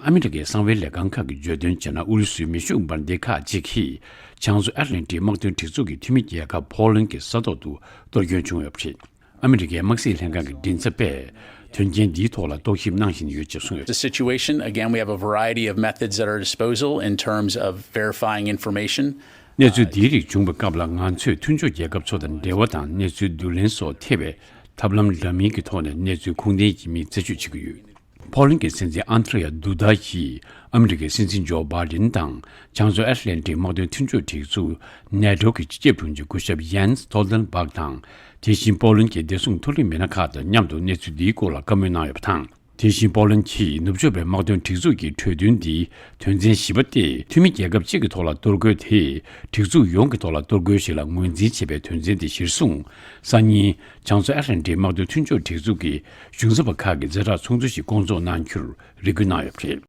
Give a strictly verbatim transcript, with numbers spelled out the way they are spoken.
ཨ་མི་རི་ཀའི་གསང་བའི་ལས་ཁང་ཁག་གིས་བརྗོད་དོན་བྱས་ན། ཨུ་རུ་སུའི་མེ་ཤུགས་འབར་མདེལ་ཁག་ཅིག་གིས་བྱང་མཚོ་ཨེཊ་ལན་ཊིག་དམག་དོན་སྒྲིག་འཛུགས་ཀྱི་འཐུས་མི་རྒྱལ་ཁབ་ཕོ་ལན་གྱི་ས་ཐོག་ཏུ་གཏོར་སྐྱོན་བྱུང་ཡོད་པ་རེད། ཨ་མི་རི་ཀའི་དམག་སྲིད་ལྷན་ཁང་གི་མགྲིན་ཚབ་པས་དོན་རྐྱེན་འདིའི་ཐོག་ལ་རྟོག་ཞིབ་གནང་བཞིན་ཡོད་ཅེས་གསུངས་ཡོད། The situation, again, we have a variety of methods at our disposal in terms of verifying information. གནས་ཚུལ་འདིའི་རིགས་བྱུང་བའི་སྐབས་ལ། ང་ཚོས་མཐུན་ཕྱོགས་རྒྱལ་ཁབ་ཚོ་དང་འབྲེལ་བ་དང་། གནས་ཚུལ་བསྡུ་ལེན་སོགས་ཐེ་བའི་ཐབས་ལམ་འདྲ་མིན་གྱི་ཐོག་ནས་གནས་ཚུལ་ཁུངས་ལྡན་ཡིན་མིན་རྩད་གཅོད་བྱེད་ཀྱི་ཡོད། ཕོ་ལན་གྱི་སྲིད་འཛིན་ཨན་ཏྲེ་ཡ་དུ་ད་ཡིས་ཨ་མི་རི་ཀའི་སྲིད་འཛིན་ཇོ་བྷའི་ཌེན་དང་། བྱང་མཚོ་ཨེཊ་ལན་ཊིག་དམག་དོན་མཐུན་ཕྱོགས་སྒྲིག་འཛུགས་ནེ་ཊོ་གི་སྤྱི་ཁྱབ་དྲུང་ཆེ་སྐུ་ཞབས་ཡན་སི་སྟོལ་ཏན་སྦག་དང་། དེ་བཞིན་ཕོ་ལན་གྱི་བདེ་སྲུང་མཐོ་རིམ་མི་སྣ་ཁག་དང་མཉམ་དུ་གནས་ཚུལ་འདིའི་སྐོར་ལ་བཀའ་མོལ་གནང་ཡོད་པ་དང་། དེ་བཞིན་ཕོ་ལན་གྱིས་ནུབ་ཕྱོགས་པའི་དམག་དོན་སྒྲིག་འཛུགས་ཀྱི་གྲོས་མཐུན་འདིའི་དོན་ཚན་བཞི་པ་སྟེ། འཐུས་མི་རྒྱལ་ཁབ་གཅིག་གི་ཐོག་ལ་གཏོར་རྒོལ་དེས་སྒྲིག་འཛུགས་ཡོངས་ཀྱི་ཐོག་ལ་གཏོར་རྒོལ་ཞིག་ལ་ངོས་འཛིན་བྱེད་པའི་དོན་ཚན་དེ་གཞིར་བཟུང་། སང་ཉིན་བྱང་མཚོ་ཨེཊ་ལན་ཊིག་དམག་དོན་མཐུན་ཕྱོགས་སྒྲིག་འཛུགས་ཀྱི་གཞུང་ཚབ་པ་ཁག་གིས་ཛ་དྲག་ཚོགས་འདུ་ཞིག་བསྐོང་ཚོགས་གནང་རྒྱུར་རེ་སྐུལ་གནང་ཡོད་པ་རེད།